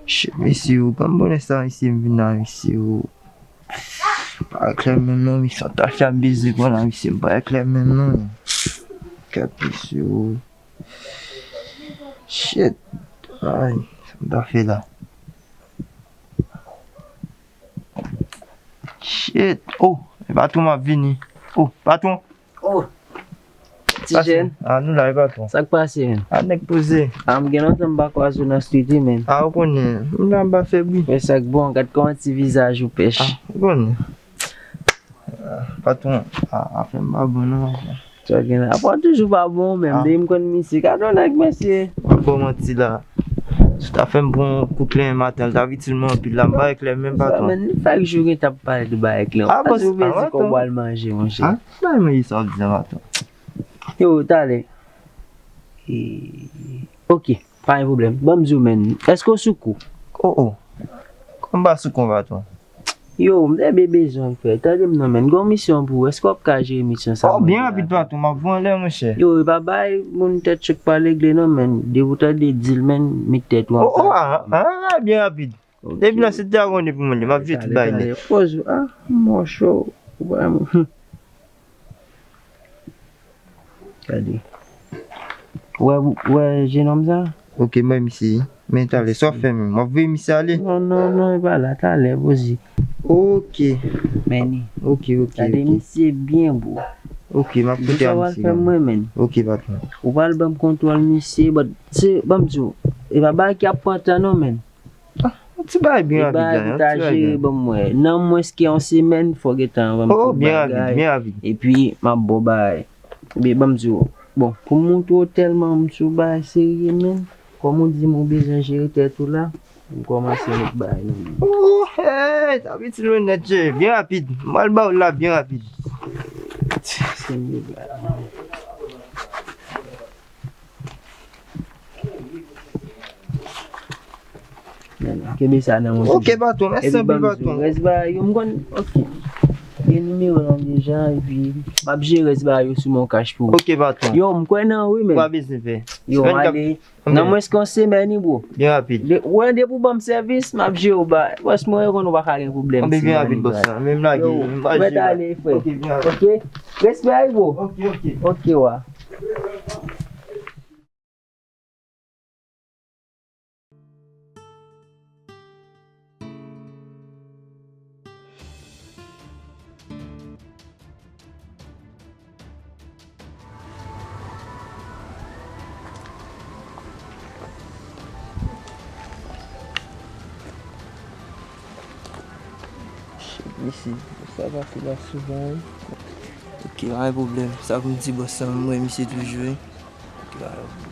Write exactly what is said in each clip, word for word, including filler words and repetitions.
Shit, mesye, yo, ban m bonè sa, mesye, m vin la, mesye, yo. Pa klè menm non, misye, ta fè ap beze pran la, misye, m pa klè menm non. Kèt, misye, yo. Shit. Ay, sa m ta fè la? Shit. Oh, e patwon m ap vini. Oh, patwon. Oh, ti jèn. Ah, nou la, e patwon. Sa k pase, menn? Ah, nèg poze. Ah, m gen lontan m pa kwaze w nan street wi, menn. Ah, ou konnen. M la, m pa fè bri. Men sa k bon, gad kòman ti vizaj ou pèch. Ah, ou konnen. Ah, patwon, ah, afè m pa bon non, patwon. Sa w gen la? Apa w toujou pa bon menm, depi m konn misye. Gad yon nèg, mesye. W ap ba w manti la. Si w ta fè m pran kout kle maten, l t ap itil mwen anpil la, m pa eklè menm, patwon. Sa, men, li fèk jou gen t ap pale de bagay kle. Ah, bòs, ou bezwen kòb w al manje, monchè. Ah, bay manje sa w di a, patwon. Yo, talè. E, ok, pa gen pwoblèm. Ban m di w, menn. Èske w sou kou? Oh, oh. Kòman m pa sou kou, patwon? Yo, m te byen bezwen w, frè. Tande m non, menn. Gon misyon pou ou. Èske w ap ka jere misyon sa? Oh, byen rapid, patwon. M ap voye anlè, monchè. Yo, e pa bay moun tèt cho k pa regle non, menn. Depi w tande di l, menn, met tèt ou anplas. Oh, oh, ah, ah, ah, byen rapid. Ok. Depi nan se te abòne pou mwen, m ap jwe tout bagay nèt. Talè, talè. Pòz ou, ah, mò cho. Ou pa, hmm. Gade. Ou wè, ou wè jenòm sa? Ok, m wè misye. Men talè, sa w fè menm? W ap voye misye ale? Non, non, non, e pa la, talè, poze. Ok. Meni. Ok, ok, ok. Gade misye byen, bro. Ok, m ap koute a misye. Di sa w al fè mwen, menn. Ok, patwon. Ou pral ban m kontwòl misye, but se, ban m di w, e pa bagay ki ap pran tan non, menn. Ah, yon ti bagay byen rapid la, yon ti bagay. Jere ban m wè. Nan mwens ke yon semèn, fò gentan ban m tout bagay. Oh, byen rapid, byen rapid. Epi, m ap ba w bagay. Ebyen, ban m di w, bon, pou m montre w tèlman m sou bagay serye, menn, kòm ou di m ou bezwen jere tèt ou la, m kòmanse met bagay nan men. Oh, hey, t ap itil mwen nèt, jere, byen rapid. M pral ba w la, byen rapid. Se m de bagay. Kenbe sa nan men w toujou. Ok, patwon, mèsi anpil, patwon. Epi ban m di w, rès bagay yo, m konn, ok. Gen nimewo w lan deja, epi m ap jere rès bagay yo sou Moncash pou ou. Ok, patwon. Yo, m kwè nan ou, wi, men. Pa bezwen pè. Yo, m ale. Nan mwens ke yon semèn, wi, bro. Byen rapid. Ou wè, depi w ban m sèvis, m ap jere w ba. Bòs mwen, yo konn ou pa ka gen pwoblèm. Byen rapid, bòs la. Men m lage, m pa jere. Yo, m mèt ale, frè. Ok, byen rapid. Ok. Respè, wi, bro. Ok, ok. Ok, wa. Shit, mesye, sa pase la souvan, wi. Ok, pa gen pwoblèm. Sa pou m di bòs la, m wè misye toujou, wi. Ok, pa gen pwoblèm.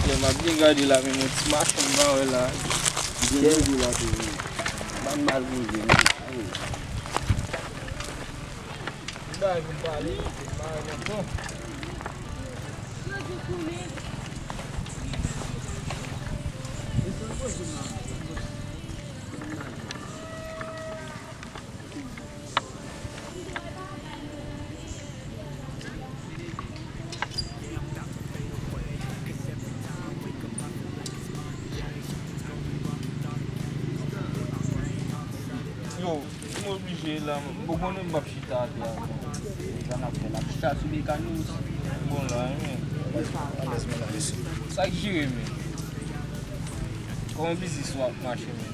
Lè m ap byen gade la, men yon ti machann m pa wè la. Byen leve la tou, wi. Ban mal bouje, wi. Bagay pou m pale, bagay nan fon. Yo, m oblije la, m konnen m p ap chita atè a. Sa n ap fè la, chita sou mekanik. Bon la, men. Sa k jere, men? Kòman biznis ou ap mache, men?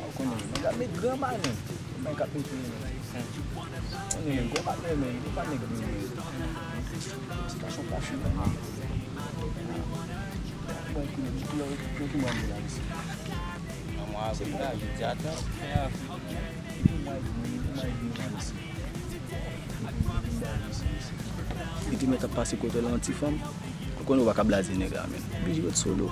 Ou konnen, nèg ap met gran bagay, men. Nèg ap met, men. Konnen, men, gwo patnè, men, gwo patnè, men. Ti kachon kachon, men. Bon, ki, ki, ki, ki mwen la, mesye. Mwen avè la, jodi a tan. Li te mèt ap pase kote l an ti fanm. Ou konnen ou pa ka blaze nèg la, men. Oblije ret solo.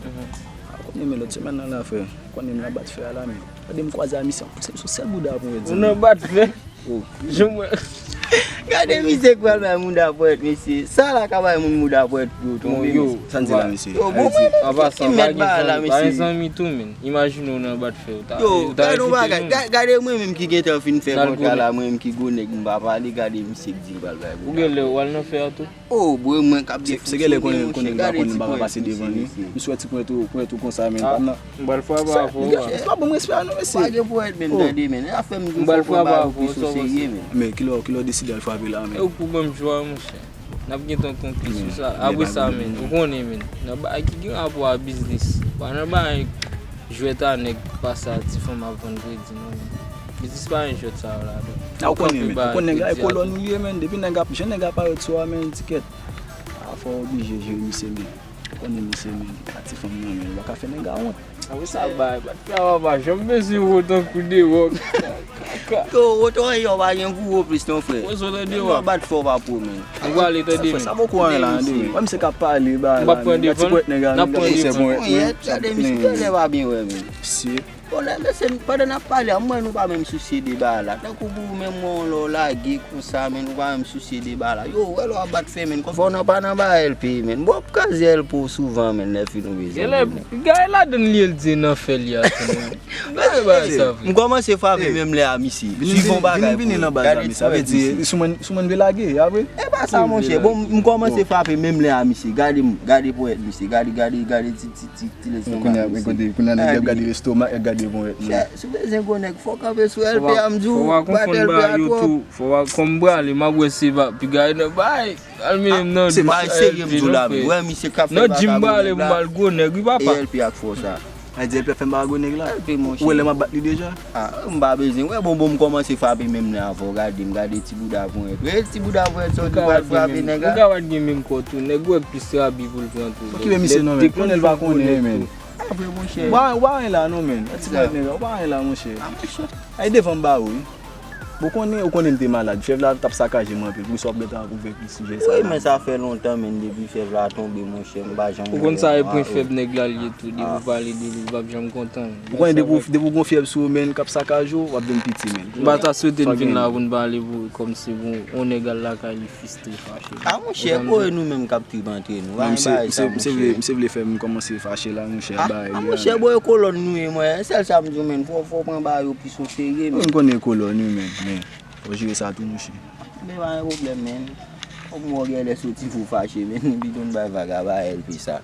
Ou konnen, men, lòt semèn nan la, frè. Ou konnen m nan bat fè a la, men. Gade m kwaze a misye, se sou sèl bouda pou mwen di. Ou nan bat fè? Oh. Gade misye k pral bay moun dapwèt, mesye. Sa la ka bay moun moun dapwèt pou yo tonbe, mesye. Sa n di la, mesye? Yo, bon, mwen menm ki mèt bagay la, mesye. Pa gen zanmi tou, men. Imajine w nan bat fè. Yo, gade yon bagay. Ga-, gade mwen menm ki gentan fin fè kontra la, mwen menm ki gwo nèg, m pa pale, gade misye k di l pral bay moun dapwèt. Ou gen lè w al nan fè a tou? Oh, bro, mwen k ap defanse. Se genlè konnen, konnen m pa konnen m pa ka pase devan li. M sou ti pwent ou, pwent ou konsa, men. M pral frape avè w. Se pa bon respè a non, mesye. Pa gen pwent menm tande, men. Afè m di w fò pran bagay pi sou serye, men. Men kilè, kilè w deside al frape la, men? E ou pou ban m jwa, monchè. N ap gentan konkli sou sa. Apre sa, men, ou konnen, men. Nan bagay ki gen rapò a biznis. Pa nan bagay jwèt a nèg pase a ti fanm ap vann kredi, non, men. Biznis pa gen jwèt sa yo ladan. A, ou konnen, men. Ou konnen nèg la e kolòn ou ye, men. Depi nèg ap, jan nèg ap parèt sou a, men, tikèt. A, fò w oblije jere misye, men. Ou konnen misye, men. A ti fanm nan, men. Ou pa ka fè nèg la wont. A, wi, sa bay. Bat fè a pa janm bezwen wotan kou de wòk. Yo, wotan yo pa gen gou wo plis non, frè. Wotan de wòk. Bat fè w pa pwo, men. Ou prale tande, men. Sa poko anyen la, tande, men. Wè misye k ap pale, ba la, men. Gade ti pwèt nèg la, men, gade misye pwèt, men. Gade misye, gade pa byen wè, men. Mesye. Bon, lè mesye, pandan n ap pale a, m wè nou pa menm sousye de bagay la. Tankou pou ou menm, mwen, lè w lage konsa, men, nou pa menm sousye de bagay la. Yo, wè lè w ap bat fè, men, konn fò w nan pa nan bagay L P, men. Bon, w ap kraze L P w souvan, men, lè fin ou bezwen. Gade ladan li, el di nan fè li a tou, men. Gade bagay sa, frè. M kòmanse frape menm lè a misye. Suivan bagay pou li. Gade ti pwèt misye. Sou mwen, sou mwen vle lage, a vre? E pa sa, monchè. Bon, m kòmanse frape menm lè a misye. Gade m, gade pwèt misye. Gade, gade, gade ti, ti, ti, ti leson bagay misye. Kounye a, kote, kounye a nèg y ap gade lestomak, y ap gade pwèt. Chè, si w bezwen gwo nèg, fò w kanpe sou L P a, m di w, bat L P a twòp. Fò w konfonn bagay yo tou. Fò w konn bagay li, m ap wè se pa, piga nan bay. Al mennen m nan dous. Se pa serye m di w la, men. Wè misye k ap fè vagabon nèg la. Nan djim m prale pou m al gwo nèg, wi, papa. E L P a k fè w sa. A di L P ap fè m pa gwo nèg la? Ou wè lè m ap bat li deja? A, m pa bezwen. Wè, bon, bon, m kòmanse frape menm lè avè w. Gade m, gade ti bouda ponyèt. Wè, ti bouda ponyèt sa w di pral frape nèg la. Ou ka pa t gen menm kò tou. Nèg wè plis rabi pou l pran tou. Okipe misye non, men. Konnen l pa konnen, men. A, vre, monchè. Ou pa anyen la non, men. Ti ponyèt nèg la, ou pa anyen la, monchè. A, monchè. Ay devan m ba ou, wi. Bon, konnen, ou konnen m te malad. Fyèv la t ap sakaje m anpil. Poukisa w ap gentan ouvè sijè sa la? Wi, men sa fè lontan, men, depi fyèv la tonbe, monchè, m pa janm wè yon. Ou konn sa e pwen fèb nèg la l ye tou, depi w pale de li, li p ap janm kontan. Ou konnen depi w, depi w gon fyèv sou ou, men, k ap sakaje w, w ap vin piti, men. M pa ta swete n vin la pou n pale pou, kòmsi pou yon nèg al lakay li fis te fache. A, monchè, kote nou menm k ap trip antre nou? Pa gen bagay sa, monchè. Misye vle, misye vle fè m kòmanse fache la, monchè, bay li a. A, monchè, bò e kolòn nou ye, mwen. Sèl sa m di w, men, fò, fò w pran bagay yo pi sou serye, men. M konnen kolòn wi, men, men. Fò w jere sa tou, monchè. Men pa gen pwoblèm, men. Fòk m wè w genlè soti pou fache, men. Pito n bay vag a bay L P sa.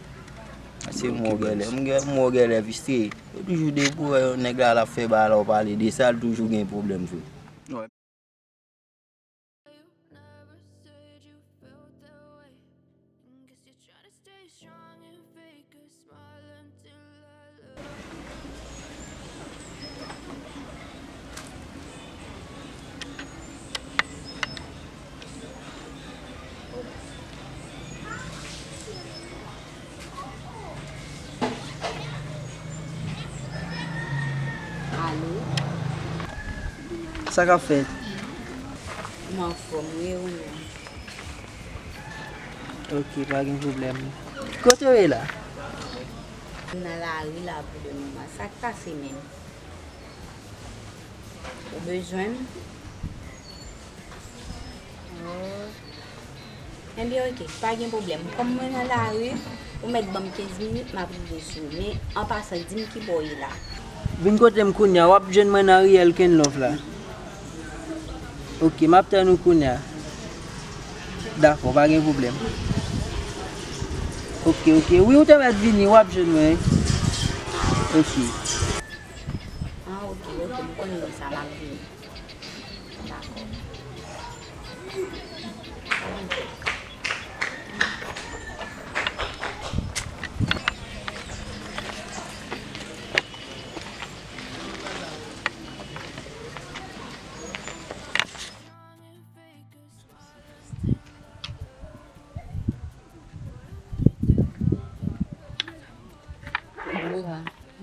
Se m wè w genlè. M gen, m wè w genlè fristre. Yo toujou de pou wè yon nèg la, l ap fè bagay la, w pale de sa, l toujou gen pwoblèm, vre. Alo? Sa k ap fèt? M anfòm, wi, ou menm? Ok, pa gen pwoblèm. Kote w ye la? M nan lari la pou le moman. Sa k pase menm? Ou bezwen m? Oh. Ebyen, ok, pa gen pwoblèm. Kòm mwen nan lari, ou mèt ban m kenz minit, m ap rive sou ou. Men, an pasan, di m ki bò w ye la. Vin kote m kounye a, w ap jwenn mwen nan riyèl Kenlove la. Ok, m ap tann ou kounye a. Dakò, pa gen pwoblèm. Ok, ok. Wi, ou te mèt vini, w ap jwenn mwen. Ok. Ah, ok, ok, m konnen sa, m ap vini. Dakò.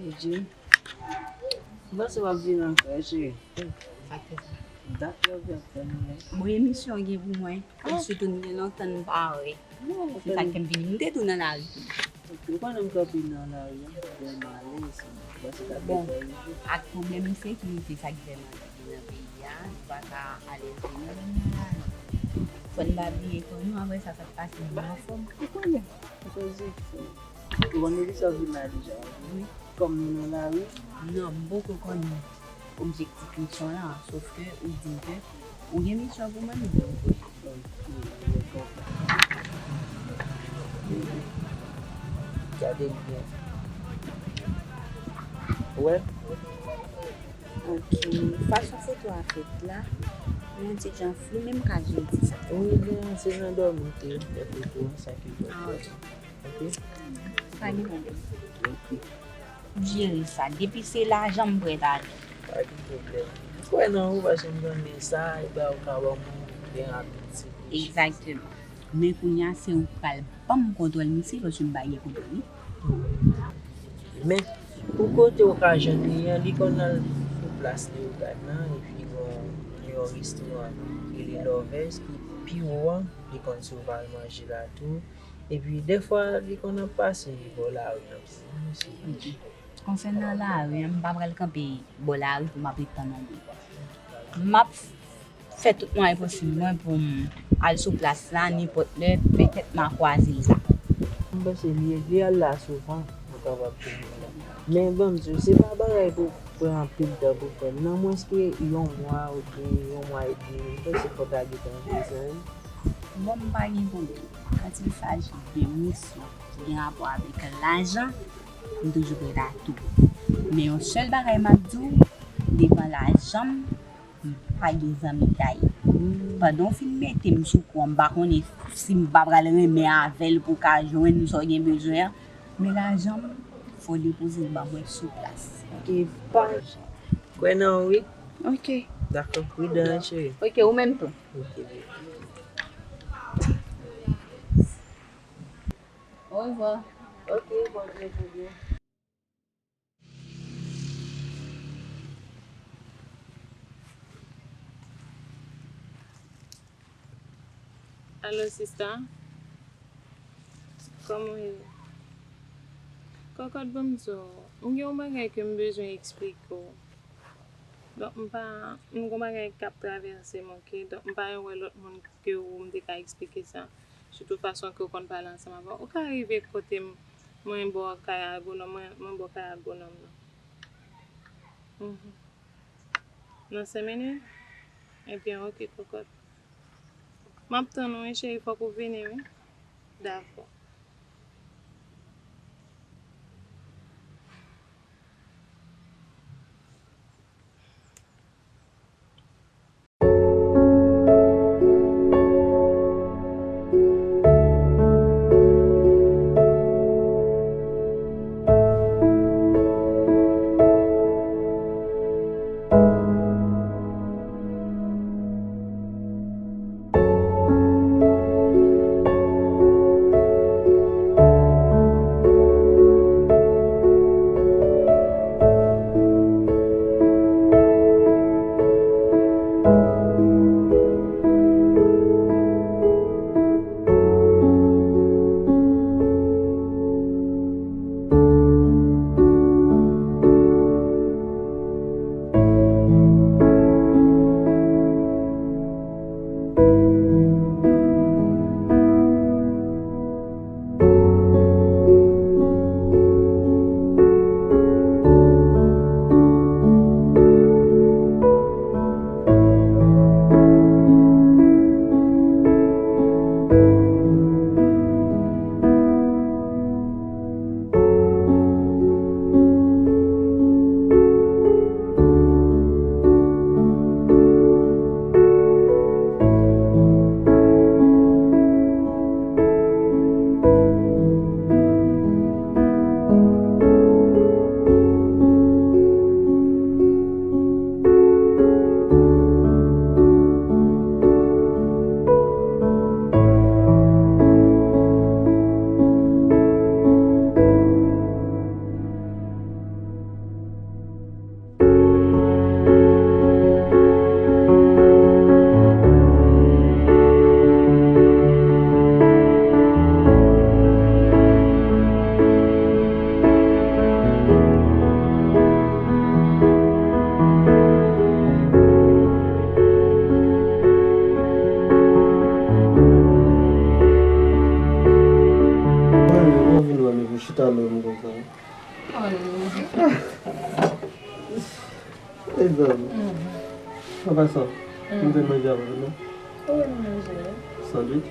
Bonjou. M panse w ap vin ankò, cheri. Sa k fè sa? Dat lè w te ap tann ou la. Bon, emisyon gen pou mwen. Ah. Sitou m gen lontan m pa wè. Non, se sa k fè m vini. M te tou nan lari tou. Ok, ou konnen m kanpe nan lari a, m vrèman alèz. M panse l ap rive. Bon, ak pwoblèm ensekirite sa k vrèman vin nan peyi a, nou pa ka alèz vre nan lari. Fò n pa bliye kò nou, apre sa, sa k pase, nou anfòm. Ou konnen, m chwazi fò. Ou konn depi sa w vin la deja, wi. Kòm nou nan lari? Non, m poko konnen objektif misyon la, sòf ke ou di m ke ou gen misyon pou mwen, m di w wi. Ok, mwen konprann. Gade l byen. Ou wè? Ok, fason foto a fèt la, yon ti jan flou, men m ka jere sa. Wi, men se nan dòmi w te fè foto a, sa ki fè. Ah, ok. Ok. Pa gen pwoblèm. Ok. M ap jere sa. Depi se lajan, m prèt a di. Pa gen pwoblèm. M kwè nan ou paske m konnen sa, e ba ou ka ban mwen byen rapid, se plis. Egzakteman. Men kounye a, se ou k pral ban m kontwòl misye, paske m pa gen kontwòl li. Men, pou kote ou ka jwenn li an, li konn al sou plas Leyogàn nan, epi gon yon restoran ki rele Lovers, ki pi wo an, li konn sèvi manje la tou. Epi dèfwa li konn ap pase bò lari an tou, wi, mesye. Ok. Konsènan lari an, m pa pral kanpe bò lari pou m ap ret tann yon moun. M ap fè tout mwayen posib mwen pou m al sou plas la nenpòt lè, petèt m a kwaze l la. M panse li, li al la souvan, ou kapab jwenn li la. Men ban m di w, se pa bagay pou pran anpil tan pou fè l. Nan mwens ke yon mwa oubyen yon mwa edmi, m panse fò w ta gentan veye sa, wi. Bon, m pa gen pwoblèm. Quand il s'agit de misyon ki gen rapò avèk lajan, m toujou prèt a tou. Men yon sèl bagay m ap di w, devan lajan m, m pa gen zanmitay. Pandan w fin mete m sou kou an, m pa konnen si m pa pral renmen avè l pou w ka jwenn sa w gen bezwen an. Men lajan m, fò w depoze l ban mwen sou plas. Ok, pa. Kwè nan ou, wi. Ok. Dakò. Pridan, cheri. Ok, ou menm tou. Ok, baby. Orevwa. Ok, bon, trè byen. Alo, sista. Kòman w ye? Kòkòt, ban m di w, m gen yon bagay ke m bezwen eksplike w. Donk, m pa, m gon bagay k ap travèse m, ok? Donk, m pa wè lòt moun ke ou m te ka eksplike sa. Sitou fason ke w konn pale ansanm avè w. Ou ka rive kote m, mwen bò kay Agwonòm, mwen, mwen bò kay Agwonòm nan. Mhm. Nan senk minit? Ebyen, ok, kòkòt. M ap tann ou, wi, cheri, fòk ou vini, wi. Dakò. Mezanmi. An pasan, m te manje avè w, non? Wi, m manje. Sandwich?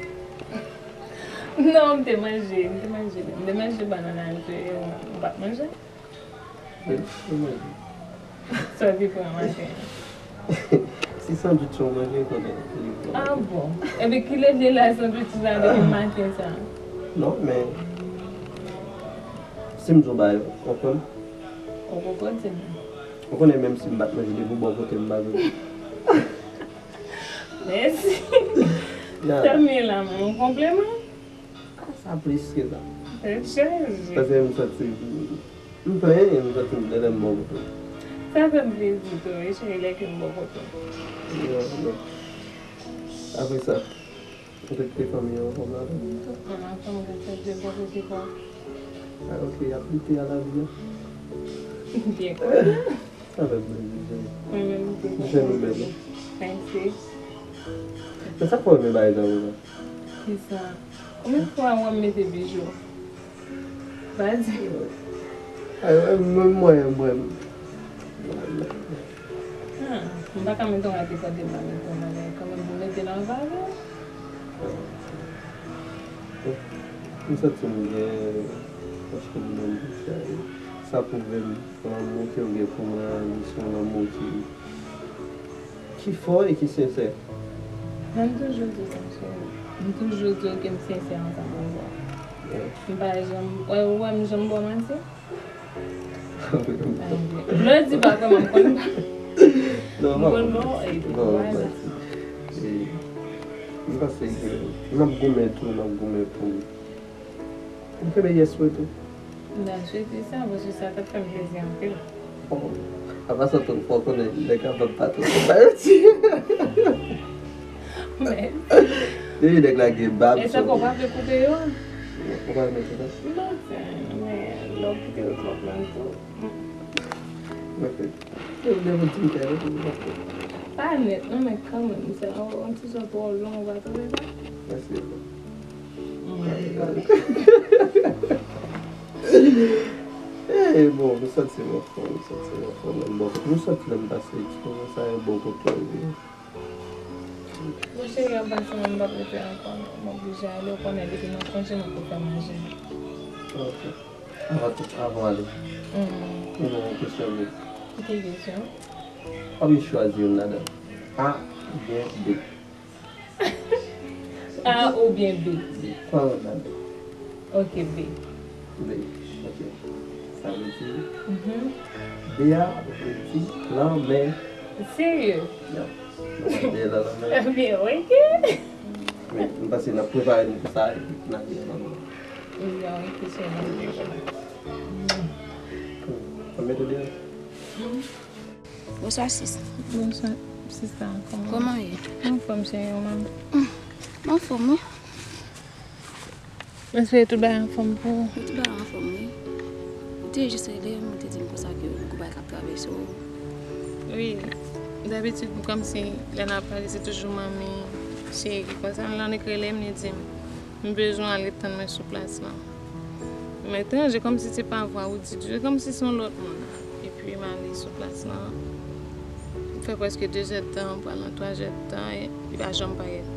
Non, m te manje, m te manje. M te manje bannann ak ze, ou pa t manje? Wi, m te manje. Sa w te pran maten an? Si sandwich ou manje, konnen li bon. Ah bon? Epi kilè w te la sandwich la depi maten sa? Non, men si m di w bagay, w konprann? Ou poko di m. Ou konnen menm si m pa t manje depi w bò kote m pa vini. Mèsi. Ya. Tanmi la, men yon konpliman. Ah, sa plis ke sa. Tèt chaje. Paske m santi m plenyen, m santi m lè m bò kote w. Sa fè m plezi tou, wi, cheri, lè ke m bò kote w. Non, non. Apre sa, ou te kite fanmi an anfòm la tou? Tout moun anfòm, gras a Dye, bò kote pa w. Ah, ok, y ap lite a lavi a. Byen kontan. Sa fè m plezi, cheri. Mwen menm tou. Mwen fè nou bèl, wi. Mèsi. Men sa k fè w renmen bagay sa konsa? Kisa? Konbyen fwa w wè m mete bijou? Pa di. Ay, mwen, mwen, mwen, mwen. Ah, m pa ka mete yon bagay ki kote m pa mete yon bagay kanmenm pou mete nan valè. M santi m gen, paske m menm, sa pwouve m lanmou ke w gen pou mwen, li se yon lanmou ki, ki fò e ki sensè. Men m toujou di w sa, cheri. M toujou di w ke m sensè ansanm avè w. Yeah. M pa janm, wè, ou wè m janm ba w manti? Lè w di pa kwè m, m konn pa. Non, m konn ba w, e, non, wè. Manti. E, m panse ke m ap goumen tou, m ap goumen pou m kenbe yès mwen tou. M ta swete sa, paske sa t ap fè m plezi anpil. Oh, apa sa tou, fò w konnen nèg kapab pa tou konn ba yo ti. Men. Depi nèg la gen bab. E sa sou fè w pa vle koupe yo? Ou pa renmen sa? M pa fè, men lè w kite yo twòp lwen tou. Mwen fè. Yo, lè w di m fè, yo, m pa fè. Pa nèt, non, men kanmenm, se yon, yon ti jan twò long, ou pa twouve sa? Mèsi. Eh, bon, m santi m anfòm, m santi m anfòm, men bon, m santi lè m pase eksperyans sa, e bon kote w ye. Bon, cheri, an pasan, m p ap rete ankò, non. M oblije ale, ou konnen, depi nan konje, mwen pou fè manje. Ok. Avan tout, avan w ale, m gen yon kesyon pou ou. Ki kesyon? W ap chwazi youn ladan. A oubyen B? A oubyen B? B. Pran youn nan de. Ok, B. B. Ok. Sa vle di, mhm, B a vle di lanmè. Serye? Ya. B a lanmè. Ebyen, ok. Men, m panse n ap prepare nou pou sa, epi n ap vin nan lanmè. Ebyen, ok, se lanmè. Lanmè de deyò. Bonswa, sis. Bonswa, sista. Kòman w ye? Kòman w ye? Anfòm, cheri, ou menm? M anfòm, wi. M espere tout bagay anfòm pou ou. Wi, tout bagay anfòm, wi. Ou te jis rele m, ou te di m konsa ke ou gen bagay k ap travèse w. Wi, dabitid, kòmsi lè n ap pale, se toujou manmi, cheri, konsa, l annik rele m, li di m, m bezwen w ale tann mwen sou plas lan. M etranje, kòmsi se pa vwa ou di, se kòmsi se yon lòt moun. Epi m ale sou plas lan. M fè prèske de zèdtan, pral nan twa zèdtan, e li pa janm parèt.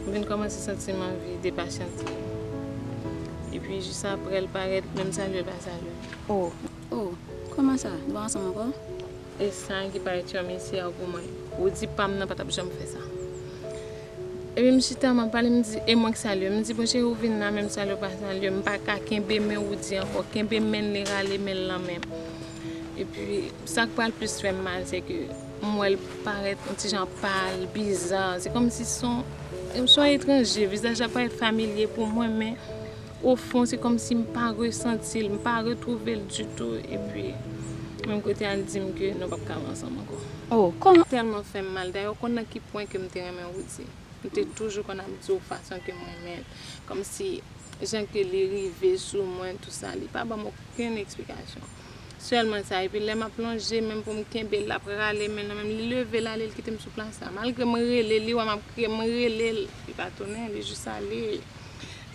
M vin kòmanse santi m anvi depasyante. Epi jis aprè l parèt, menm salye l pa salye m. Oh. Oh, kòman sa? Nou pa ansanm ankò? E sa ki parèt yon misye pou mwen. Ou di pa m nan pa t ap janm fè sa. Epi m chita, m ap pale, m di, e mwen k salye. M di, bon, cheri, ou vin la, menm salye w pa salye m, m pa ka kenbe men Woody ankò. Kenbe men l, li rale men l nan men m. Epi, sa k pral plis fè m mal, se ke m wè l parèt yon ti jan pal, biza. Se kòmsi se yon, se yon etranje. Vizaj la parèt familye pou mwen, men o fon, se kòmsi m pa resanti l, m pa retwouve l ditou. Epi, menm kote a, l di m ke nou p ap ka ansanm ankò. Oh, kòman? Tèlman fè m mal. Dayè, ou konn nan ki pwen ke m te renmen Woody. M te toujou konn ap di w fason ke m renmen l. Kòmsi, jan ke li rive sou mwen, tou sa, li pa ban m okenn eksplikasyon. Sèlman sa, epi lè m ap lonje men m pou m kenbe l, l ap rale men l nan men m, li leve l ale, l kite m sou plas la. Malgre m rele li, wè m ap kriye, m rele l, li pa tounen, li jis ale.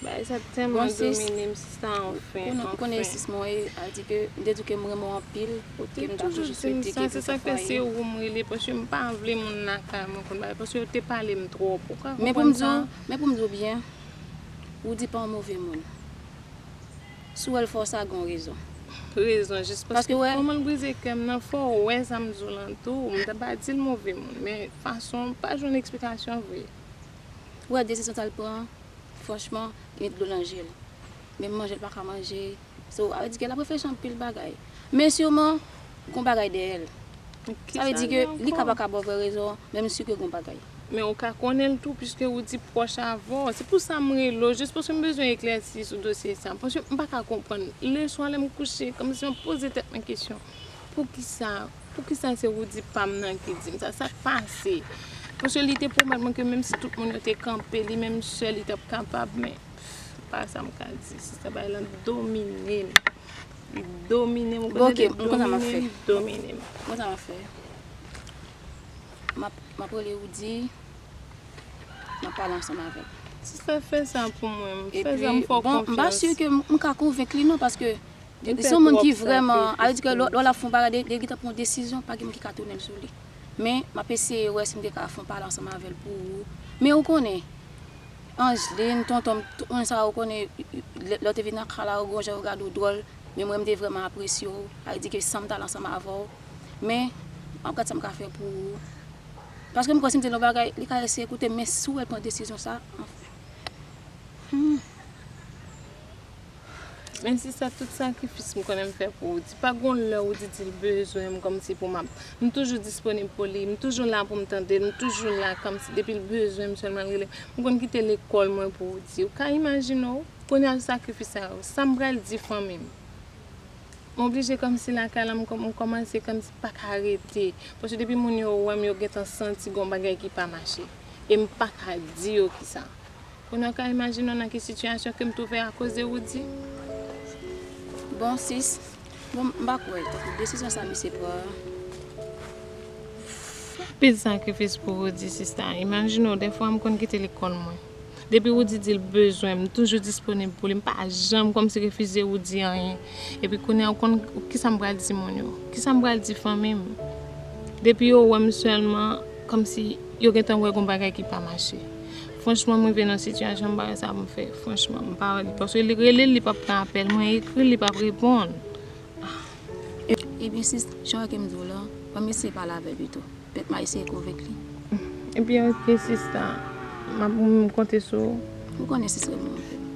Bagay sa tèlman domine m, sista, anfen, anfen. Ou konnen sis mwen, a di ke m te di ke m renmen w anpil, ke m toujou swete ke nou fè fwaye. Ou te toujou di m sa, se sa k fè se ou m rele, paske m pa vle moun lakay mwen konn bagay, paske yo te pale m twòp. Ou ka konprann sa? Men pou m di w, men pou m di w byen, Woody pa yon move moun. Si w wè l fè w sa, gen yon rezon. Rezon, jis paske kòman l brize kè m nan, fò w wè sa m di w lan tou. M ta pa di l move moun, men fason, m pa jwenn eksplikasyon vre. Ou wè desizyon sa l pran, franchman, li met dlo nan je l. Menm manje l pa ka manje. So, sa vle di ke l ap reflechi anpil bagay. Men siman, gen yon bagay dèyè l. Sa vle di ke li ka pa ka ba w vrè rezon, men m si ke gen yon bagay. Men ou ka konnen l tou, piske Woody pwòch avè w. Se pou sa m rele w, jis paske m bezwen eklèsi sou dosye sa. Paske m pa ka konprann. Leswa lè m kouche, kòmsi m ap poze tèt mwen kesyon. Poukisa, poukisa se Woody pa m nan ki di m sa? Sa k pase? Paske li te pwomèt mwen ke menm si tout moun yo te kanpe, li menm sèl, li t ap kapab, men pa sa m ka di. Sista, bagay lan domine m. Li domine m, ou konnen de domine m, domine m. Bon, ok, m konn sa m ap fè. M konn sa m ap fè. M ap, m ap rele Woody, m ap pale ansanm avè l. Sista, fè sa pou mwen, fè sa, m fè w konfyans. Epi, bon, m pa si ke m, m ka konvenk li non, paske se yon moun ki vrèman, sa vle di ke lè, lè l ap fè yon bagay, de, de gentan pran yon desizyon, pa gen moun ki ka tounen l sou li. Men, m ap eseye wè si m te ka fè yon pale ansanm avè l pou ou. Men ou konnen, Angeline, tonton m, tout moun sa yo konnen, lè, lè w te vin nan kay la, yo gon jan yo gade w dwòl, men mwen, m te vrèman apresye w. Sa vle di ke san m t al ansanm avè w. Men, m ap gad sa m ka fè pou ou. Paske m kwè si m te nan bagay, li ka eseye koute m, men si w wè l pran desizyon sa, anfen. Hmm. Men sista, tout sakrifis m konnen m fè pou Woody. Pa gon lè Woody di l bezwen m kòmsi pou m ap, m toujou disponib pou li, m toujou la pou m tande l, m toujou la kòmsi depi l bezwen m sèlman l rele m. M konn kite lekòl mwen pou Woody. Ou ka imajine w, kounye a sakrifis sa yo, sa m pral di fanmi m? M oblije kòmsi lakay la, m kòm-, m kòmanse kòmsi pa ka rete. Paske depi moun yo wè m, yo gentan santi gon bagay ki pa mache. E m pa ka di yo kisa. Kounye a w ka imajine w nan ki sitiyasyon ke m twouve akoz de Woody? Bon, sis, bon, m pa kwè, tankou desizyon sa misye pran an. Anpil sakrifis pou Woody, sista. Imajine w, dèfwa m konn kite lekòl mwen. Depi Woody di l bezwen m, m toujou disponib pou li. M pa janm kòmsi refize Woody anyen. Epi kounye a, ou konn kisa m pral di moun yo? Kisa m pral di fanmi m? Depi yo wè m sèlman, kòmsi yo gentan wè gon bagay ki pa mache. Franchman, m rive nan sitiyasyon m pa wè sa pou m fè. Franchman, m pa wè li. Paske li rele l, li p ap pran apèl mwen, ekri l, li p ap reponn. Ebyen, sis, jan ke m di w lan, ban m eseye pale avè l pito. Petèt m a eseye konvenk li. Ebyen, oke, sista. M ap, m konte sou ou. Ou konnen sis renmen w anpil.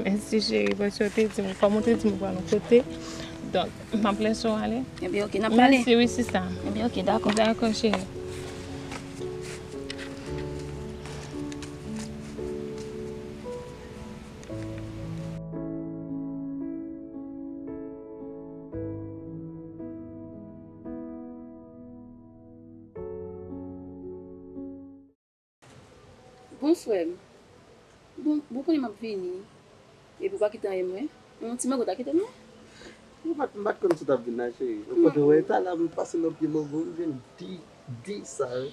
Mèsi, cheri, paske w te di m, kòm ou te di m ou pral yon kote. Donk, m ap lese w ale. Ebyen, oke, n ap pale. Mèsi, wi, sista. Ebyen, oke, dakò. Dakò, cheri. Bon, frè m. Bon, bon, konnen m ap vini. Epi w pa kite anyen mwen. Yon ti mango ta kite mwen. M pa t, m pa t konn si w t ap vin la, cheri. Ou konnen wè, talè a m pase nan pye mango, m vin di, di sa, wi.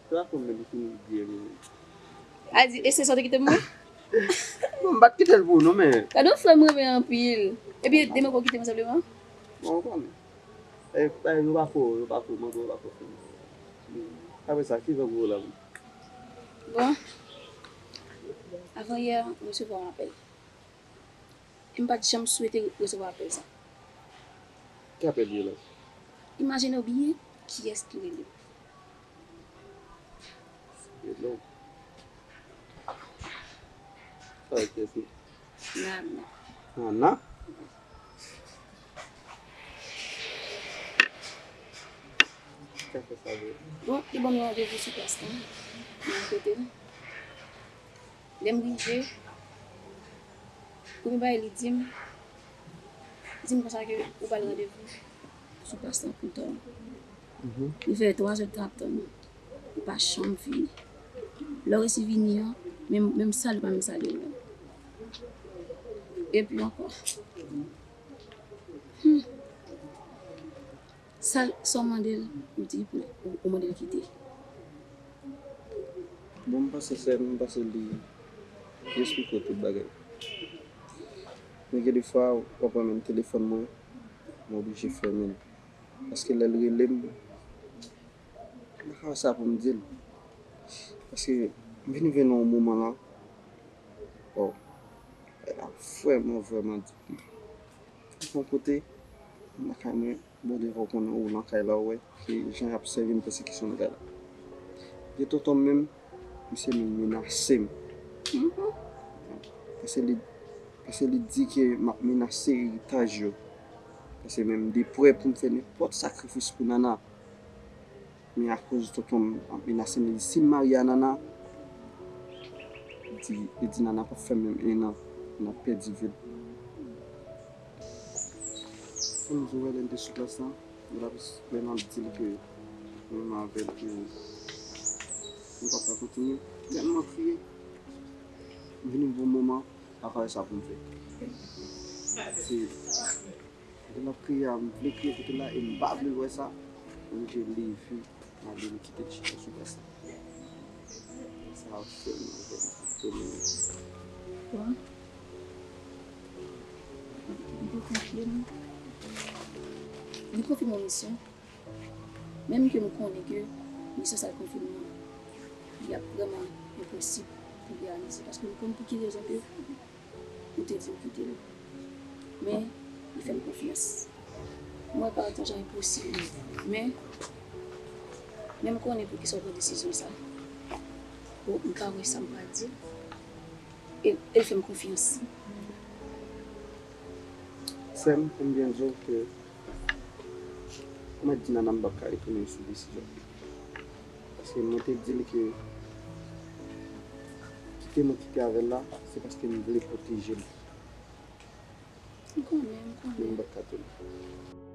Sa pou mwen li fini byen li menm. A di, e se sa w te kite pou mwen? Bon, m pa t kite l pou ou non, men. Gade yon frè m renmen anpil. Epi de mango w kite mwen senpleman? Bon, ou konnen. E, e, yo pa fò, yo pa fò, mango yo pa fò fini. Apre sa, ki jan pou ou la menm? Bon. Avan yè, m resevwa yon apèl. E m pa t janm swete resevwa apèl sa. Ki apèl li ye la? Imajine w byen kiyès ki rele m. Hello. Sa e kiyès li? Nana. Nana? Sa fè sa vre? Bon, li ban m yon randevou sou plas la. Mwen kote l. Lè m rive, premye bagay li di m, li di m konsa ke ou ba l randevou sou plas la pou tò. Li fè twa zè tan ap tann ou. Li pa janm vini. Lè w resi vini an, menm, menm salye w pa menm salye l menm. Epi ankò. Hmm. Sa, sa w mande l, ou di pou, ou, ou mande l kite. Bon, m panse sè m, m panse li esplike w tout bagay. Men gen de fwa, w ap wè menm telefòn mwen, m oblije fèmen l. Paske lè l rele m, m pa ka wè sa pou m di l. Paske m vin rive nan yon moman la, oh, bagay la vrèman, vrèman difisil. Yon kote, m lakay mwen, bon, devan w konnen ou nan kay la, ou wè, ki jan y ap sèvi m pèsekisyon nan kay la. Gen tonton m menm, misye menm menase m. Paske li, paske li di ke m ap menase eritaj yo. Paske menm m de prè pou m fè nenpòt sakrifis pou Nana. Men akoz tonton m ap menase m, li di si m marye a Nana, li di, li di Nana p ap fè menm en an, n ap pèdi vi l. Fò m di w, wè, lè n te sou plas la, m t ap, lè m ap di l ke mwen menm avè l ke nou p ap ka kontinye, tèlman kriye. M vin yon bon moman, m pa ka wè sa pou m fè. Se Kote l ap kriye a, m vle kriye kote la e m pa vle l wè sa. M oblije leve, m ale, m kite l chita sou plas la. Sa ap fè m, ap fè m, ap fè m. Bon. Li konfye m. Li konfye m yon misyon. Menm ke m konnen ke misyon sa l konfye m nan, li ap vrèman enposib pou reyalize. Paske m konn pou ki rezon ke ou te di w kite l. Men, li fè m konfyans. Mwen, pa yon jan enposib. Men, men m konnen poukisa w pran desizyon sa. Bon, m ka wè sa m pral di l. E, e l fè m konfyans. Sè m, pou m byen di w ke, ou mèt di Nana m p ap ka retounen sou desizyon m. Paske mwen te di l ke kite mwen kite avè l la, se paske m vle pwoteje l. M konnen, m konnen. Men m p ap ka tounen.